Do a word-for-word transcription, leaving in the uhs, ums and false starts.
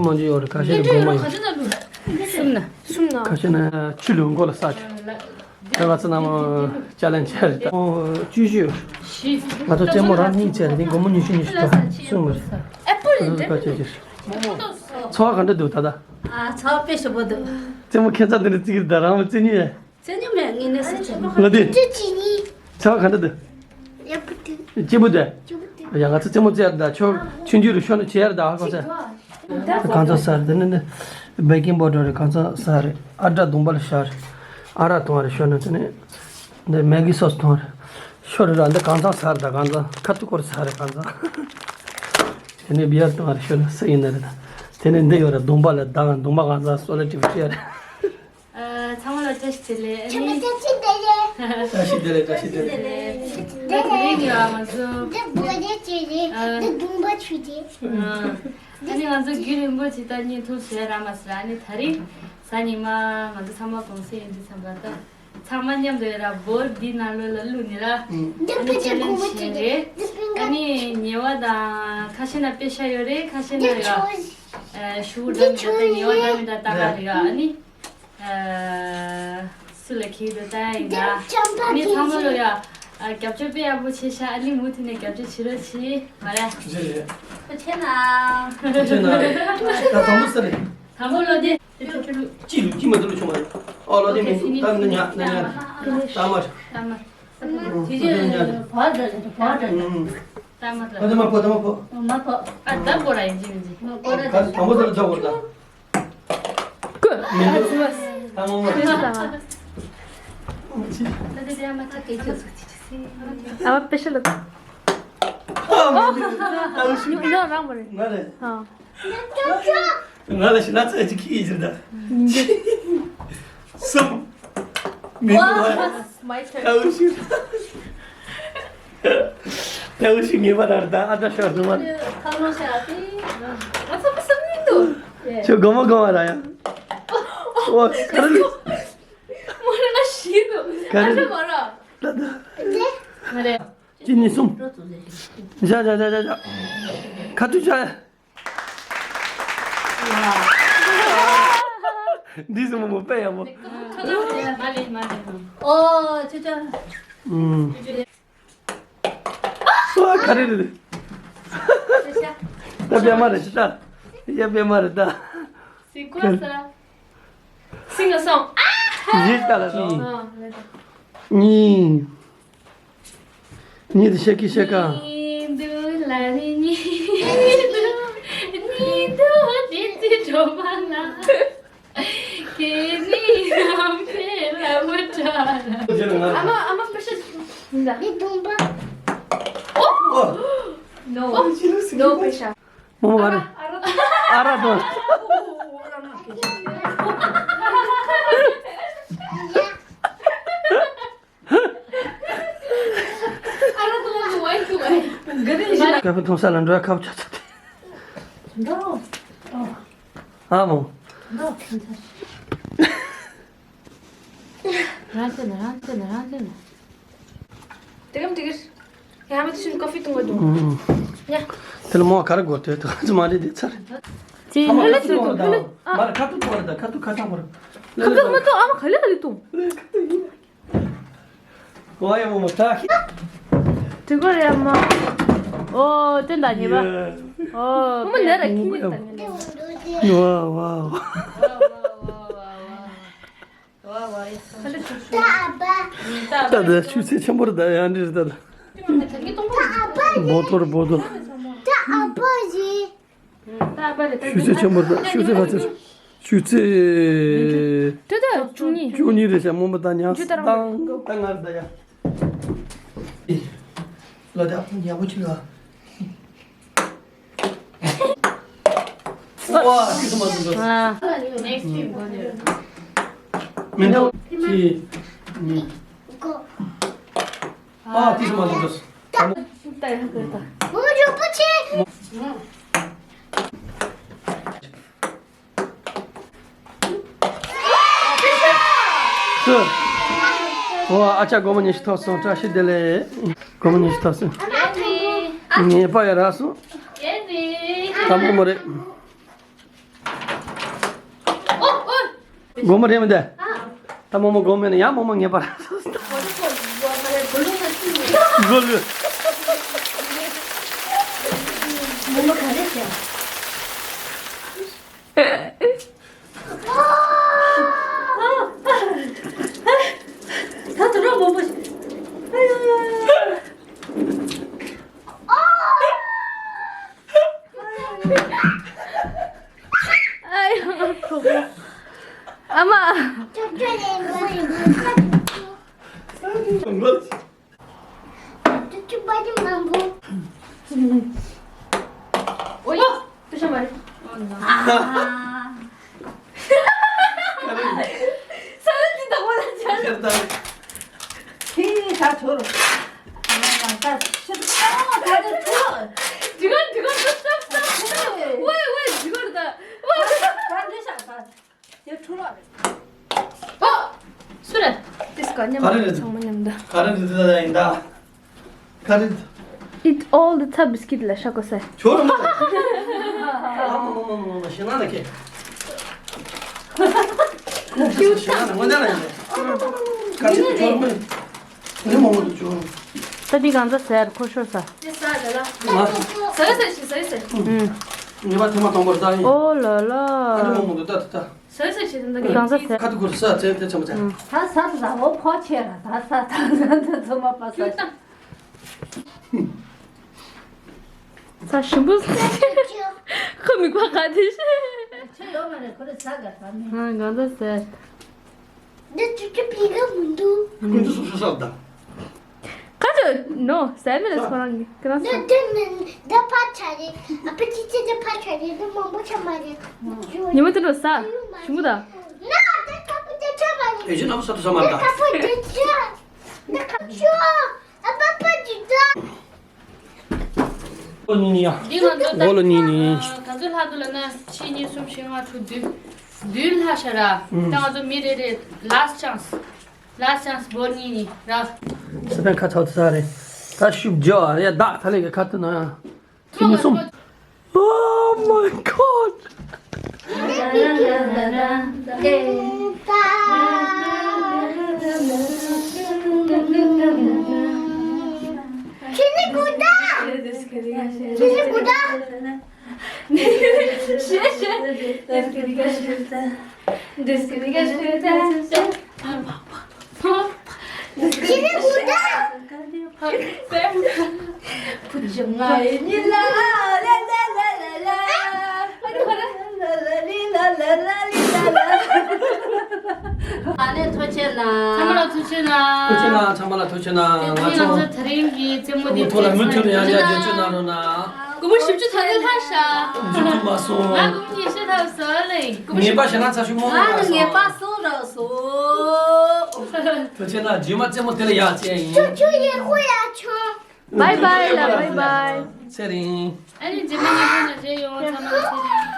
གཏོང་རྒྱུ་ཡོད་རེད། ཁ་ཤས་ལ་སྒོར་མོ་ཡོད། གསུམ་ན། གསུམ་ན། ཁ་ཤས་ན་ཆུ་ལུང་མགོ་ལ་ས་ཆུ། ད་ང་ཚོ་ནང་ཅ་ལན་བྱས་རེད། ཨོ་བཅུ་བཞི་ཡོད། ང་ཚོ་རྩེད་མོ་རང་གཉིས་བྱས་རེད། དེ་སྒོར་མོ་ཉི་ཤུ་ཉི་ཤུ་ད་གསུམ་རེད། ཨེ་པོ་ལི་འདི་ཁ་ཤས་ཀྱི། ཚོར་བ་ག་འདྲ་འདུག་ད་ལྟ། ཨ་ཚོར་བ་དཔེ་ཞིམ་པོ་འདུག་རྩེད་མོ་ཁྱད་མཚར་དེ་འདྲ་རྩེ་གི་རེད། ད་རང་མ་རྩེ་མྱོང་ཡས། རྩེ་མྱོང་མེད། ངས་གནས་སུ་བྱས། ལ་དེ། ཅི་ཅི་ནི། ཚོར་བ་ག་འདྲ་འདུག་སྐྱིད་པོ་འདུག་སྐྱིད་པོ་འདུག་ཡ་ང་ཚོ་རྩེད་མོ་རྩེ་ཡར་ད་ཆོག་ཆུང་ཆུང་རུ་ཤོག་ནས་བྱེད་ཡར་ད་ཧ་གོ་ས། གང་ཚང་ཟ་རེད། དེ་ནི་འདི་བེ་ཀིང་པའུ་ཌར་རེད། གང་ཚང་ཟ་རེད། ཨ་སྒྲ་གདུང་པ་ལ་ཤར་རེད། ཨ་རག་འཐུང་བ་རེད། ཤོག་ནས་དེ་ནི་འདི་མེ་གི་སོ་སི་འཐུང་བ་རེད། ཤོག་རེད་ར། འདི་གང་ཚང་ཟ་རེད། ད་གང་ཚང་ཁ་ཐུག་སྐོར་ཟ་རེད། གང་ཚང་དེ་ནི་བི་ཡར་འཐུང་བ་རེད། ཤོག་ནས་སུ་ཡིན་ན་རེད། ད་དེ་ནི་འདི་ཡོད་རེད། གདུང་པ་ལ་ད་གདུང་པ་གང་ཚང་སོ་ལ་ཀྲིབ་ཀྲི་རེད། ཨ། ཚང་མ་ལ་བཀྲ་ཤིས་བདེ་ལེགས། ཨ་ནི། བཀྲ་ཤིས་བདེ་ལེགས། བཀྲ་ཤིས་བདེ་ལེགས། བཀྲ་ཤིས་བདེ་ལེགས། ད་དེ་རིང་ང་ཚོ། འདི་སྒོ་རྒྱག་ཅིག་རེད། ཨ། འདི་གདུང་པ་ཆུ་རེད། ཨ། ཨ་ནི་ང་ཚོ་རྒྱུན་རིང་པོ་ཅིག་ད་བརྙན་ཐུང་བཟོས་རག་མ་སོང་ར། ཨ་ནི་ད་རིང་གཟའ་ཉི་མ་ང་ཚོ་ཚང་མ་གུང་སེང་ཡིན་དུས་ཙམ་པ་ད་ཚང་མ་མཉམ་དུ་ཡོད་ར། བོར་འདི་ནང་ལོགས་ལ་བླུགས་ནི་ར། ཨ་ནི་ཅེ་ལེན་ཇི་བྱས་རེད། ཨ་ནི་ཉེ་བ་དང་ཁ་ཤས་ན་པེ་ཤ་ཡོད་རེད། ཁ་ཤས་ན་ཡ། ཨ། ཤུ་གུ་འདྲ་མི་འདྲ་ད་ཉེ་བ་འདྲ་མི་འདྲ་ད་ག་རེད་ར། ཨ་ནི། ཨ། སུ་ལ་ཁེལ་འདུག་ལྟ་ཡིན་ད། ཨ་ནི་ཚང་མ་ལོ་ཡ། ཨ། རྒྱབ་སྐྱོར་དཔེ་ཡག་པོ་བྱས་ཤག་ཨ་ནི་མུ་མཐུད་ནས་རྒྱབ་སྐྱོར་བྱེད་རོགས་བྱེད། མ་རེད། ཁྱེད་ཆེ་ན། ཁྱེད་ཆེ་ན། ད་དང་པོ་སུ་རེད། དང་པོ་ལོ་དེ། ཅི་ལུག་ཅི་མ་ཏུ་ལུག་ཆུང་མ་རེད། ཨོ་ལོ་དེ་མིན་འདུག་ད་ནི་ཉག་ན་ཉག་ད་མ་རེད། ད་མ། དེ་རྗེས་བར་འདྲ་འདྲ་ད་མ་རེད། ད་མ་པོ་ད་མ་པོ། མ་པོ། ཨ་ད་པོ་ར་ཡིན་གཅིག་མིན་གཅིག་ད་དང་པོ་ད་ལ་འཇོག་དགོས་ད། ཀུ། མི་འདུག་ད་མ་མ་རེད། ཨ་བ་པེ་ཤ་ལ། ཨ་མི་འདུག་ཨ་ལུ་ཤི། ཉོ་རང་མ་རེད། ང་རེད། ཨ། ང་ལ་ཤི་ན་ཚ་ཅིག་ཁྱི་ཡིན་ཟེར་ད། གསུམ། མི་འདུག་བ། ད་འུ་ཤི། ད་འུ་ཤི་ངེས་པ་ར་ད་ཨ་ད་ཤ་འདུག་བ། ཁ་ལོ་ཤ་ཏི། ང་ཚ་པ་སམ་མི་འདུག་ཁྱོད་གོ་མ་གོ་བ་ར་ཡ། ཨོ་ག་རེ་ལི། མོ་ར་ང་ཤི་འདུག་ག་རེ། ཨ་ད་མ་ར། ད་ད། ང་རེ། གཅིག་གཉིས་གསུམ། བཞག་བཞག་བཞག་བཞག་ཁ་ཐུག་བཞག་འདི་སུ་མོ་མོ་པེ་ཡ་མོ། མ་ལེ་མ་ལེ། ཨོ་ཅོ་ཅོ། ཨུམ། ཨ་ག་རེ་རེད། ད་པེ་མ་རེད་ད། ཡ་པེ་མ་རེད་ད། སི་ཀོ་ས། སིང་ག་སོང་། ཨ། ཡིད་ལྟ་ལ་སོང་། ཨ་ལེ། གཉིས། གཉིས་དེ་ཤེས་ཀི་ཤེས་ཀ་གཉིས་འདུག་ལ་རེ་གཉིས་འདུག་གཉིས་འདུག་དེ་ཚེ་གྲོགས་པ་ལ། ཁྱེད་ནི་ཡང་ཁྱེད་ལ་མ་དྲག་ཨ་མ་ཨ་མ་པེ་ཤ་འདི་གདུང་པ། ཨོ། ནོ། ནོ་པེ་ཤ། མོ་མོ་ག་རེ། ཨ་ར་དང་། ཀ་ཕེ་འཐུང་ས་ལ་འགྲོ་ཡ་ཁ་བ་ཆགས་ཚར་ཏེ། ཨ་མོ། རང་བྱས་ན་རང་བྱས་ན་རང་བྱས་ན། དེ་གམ་དེ་གིར། ཡ་མ་དེ་ཤུན་ཀ་ཕེ་འཐུང་ག་འགྲོ། ཡ། དེ་ལ་མོ་ག་རེ་དགོས་དེ་དག་ཅི་མ་རེད་དེ་ཚར། ཅི་ལ་ལ་ཅི་འཐུང་ལ་ལ། མ་རེད་ཁ་ཐུག་པོ་རེད་ད་ཁ་ཐུག་ཁ་ཐག་པོ་རེད། ཁ་ཐུག་མ་ཐུག་ཨ་མ་ག་ལེ་ག་ལེ་འཐུང་། ཁ་ཐུག་ཡིན། ཝ་ཡ་མོ་མོ་ཏྲ་ཧི། དྲི་གོ་རེ་མ། ཨོ་དེ་འདྲ་ཉེས་པ། ཨོ་མོ་ནེ་ར་ཁི་ནི་ད་ནི། ཝ་ཝ་ཝ། ད་ད་ཆུ་ཚོད་ཆེན་པོ་རེད་ད་ཡང་འདྲི་རེད་ད། བོ་ཐོར་བོ་ཐོར། ད་ཨ་པ་རེད། ད་ཨ་པ་རེད། ད་ཆུ་ཚོད་ཆེན་པོ་རེད་ད་ཆུ་ཚོད་ག་ཚོད། ཆུ་ཚོད། དེ་ད་བཅུ་གཉིས། བཅུ་གཉིས་རེད་ཤག་མོན་པ་ད་ཉག་ཆུ་ད་རང་ཏང་ཏང་ང་རེད་ད་ཡ། ལ་ད་ཡག་པོ་ཆུ་ལ། ཨ། མི་འདུག་ཅི། ཨ། ཏིས་མ་འདུག་ཨོ་ཨ་ཅག་སྒོར་མོ་ཉི་ཤུ་ཐོབ་སོང་བཀྲ་ཤིས་བདེ་ལེགས། སྒོར་མོ་ཉི་ཤུ་ཐོབ་སོང་། ངའི་པ་ཡ་རག་སོང་། དམ་པོ་མོ་རེད། སྒོར་མོ་རེད་མི་འདུག་ད་རྨོ་མོ་སྒོར་མོ་ནི་ཡང་རྨོ་མོ་ངེས་པར། སྒོར་ལུས། རྨོ་མོ་ག་རེ་བྱས། ད་དུ་རོགས་མང་པོ་ཞིག་ཨ་ཡ། ཨ་ཡ། ཨ་མ། ཨོ་ཡ། ཏུ་ཤ་མ་རེད། ཨ། ས་ར་ཏི་ད་བ་ལ་ཆ། ཁྱེད་ད། ཁྱེད་ད་ཐོར། ང་ད་ཤི་ད་ད་ད་ཐོར། དྲི་གར་དྲི་གར་ད་སྟབས་སྟབས། ཝེ་ཝེ་དྲི་གར་ད། ཝེ་ཝེ། ད་འདྲེ་ཤག་ད། དེ་འཕྲོ་བརླག་རེད། ཨོ། སུ་རེད། ཏིས་ཀ་མཉམ་ག་རེ་རེད། ཚང་མ་མཉམ་ད། ག་རེ་རེད། དེ་ད་ཡིན་ད། ག་རེ་རེད། Eat all the ཚྭ་བིས་ཀིཊ་ལ་ཤ་ཀོ་སེ། ཁྱོད་རང་མ། ཨ་མ་མ་མ་མ་མ་ཞེ་ན་ལ་ཁེ། ཞེ་ན་ལ་ངོ་ན་ལ་ཡིན། ག་ཅི་ཁྱོད་རང་མ། ནི་མོ་མོ་དུ་ཁྱོད་རང་། ད་འདི་གང་ཚ་ཟེར་ཁོ་ཤོར་ས། དེ་ས་ལ་ལ། ཟེར་ཟེར་ཞིག་ཟེར་ཟེར། ངེས་པ་ཐེངས་མ་དང་པོར་ད་ཡིན། ཨོ་ལ་ལ། ཨ་ནི་མོ་མོ་དུ་ད་ད་ད། ཟེར་ཟེར་ཞིག་འདི་གི་གང་ཟ་ཟེར། ཁ་ཐུག་ཁུར་ས་ཙེ་ཏེ་ཆམ་ཆ། ད་ས་ད་ཟ་འོ་ཕོ་ཆེ་ར་ད་ས་ད་ད་ད་ཚོ་མ་པ་ས། ཁྱོད་ད། ས་ཞིམ་པོ་ཁོ་མི་ཁོ་ག་དེ་ཤེས། ཁྱོད་ཡོད་མ་རེད་ཁོ་རེ་ས་ག་ད་མེད། ང་གང་ཟ་ཟེར། འདི་ཅི་ཅི་པི་ག་མི་འདུག་ཁོ་ཚོ་སོ་སོ་ས་ད། ཁ་ཅོ་ནོ་ཟེར་མི་རེད་ཁོ་རང་གི་ཁ་རང་ཟེར། འདི་འདི་འདི་ཕ་ཆ་རེད། ཨ་ཕ་ཅི་ཅི་འདི་ཕ་ཆ་རེད། འདི་མང་པོ་ཆ་མ་རེད། ཉི་མ་དེ་འགྲོ་ས་ཞིམ་པོ་ད། ན་འདི་ཁ་པོ་འདི་ཆ་མ་རེད། ཨེ་ཅི་ན་བ་ས་དུ་ས་མ་འདི་ད། ཁ་པོ་འདི་ཆ། འདི་ཁ་ཆོ། ཨ་ཕ་ཕ་འདི་ད། འོ་ལོ་གཉིས་ཡ། འདི་ང་ཚོ་ད་འོ་ལོ་གཉིས་ནི། ག་ཚོད་ལྷག་འདུག་ལབ་ན་གཅིག་གཉིས་གསུམ་བཞི་ལྔ་དྲུག་བདུན། བདུན་ལྷག་ཤག་ར། ད་ང་ཚོ་མི་རེ་རེ་last chance། Last chance བོར་གཉིས་ནི་ར། ས་ད་ཁ་ཚ་ཚ་རེད། ད་ཤུབ་ཇོ་རེད་བདག་ད་ལེ་གི་ཁ་ཏུ་ན་ཡ། གཅིག་གཉིས་གསུམ། Oh my god! ཁྱེད་ནི་ཀུ་ད། ཁྱེད་ནི་ཀུ་ད། ཤེ་ཤེ། ཁྱེད་ནི་ཀུ་ད། ཨ་ནེ་ཐུགས་རྗེ་གནང་། ཚང་མ་ལ་ཐུགས་རྗེ་གནང་། ཐུགས་རྗེ་གནང་། ཚང་མ་ལ་ཐུགས་རྗེ་གནང་། ང་ཚོ་ང་ཚོ་དེ་རིང་གི་རྩེད་མོ་འདི་ཐོག་ལ་མུ་མཐུད་ནས་ཡང་བསྐྱར་རྒྱབ་སྐྱོར་གནང་རོགས་གནང་། སྒོར་མོ་བཞི་བཅུ་ད་ལེ་ལྷག་ཤག་བཞི་བཅུ་མ་སོང་། ང་སྒོར་མོ་ཉི་ཤུ་ཐབས་སོ་ལེ། སྒོར་མོ་ངེས་པ་ཞེ་ན་ཚ་ཤུ་མོ་ང་ལ་ངེས་པ་སོ་ར་སོ། ཐུགས་རྗེ་གནང་། རྗེས་མ་རྩེད་མོ་དེ་ལ་ཡག་ཅན་ཡིན། ཆུ་ཆུ་ཡེ་ཧུ་ཡ་ཆུ། Bye bye ལ་bye bye། ཚེ་རིང་། ཨ་ནི་རྗེས་མ་ང་ཚོ་ནང་མཇལ་ཡོང་། ཚང་མ་ཚེ་རིང་།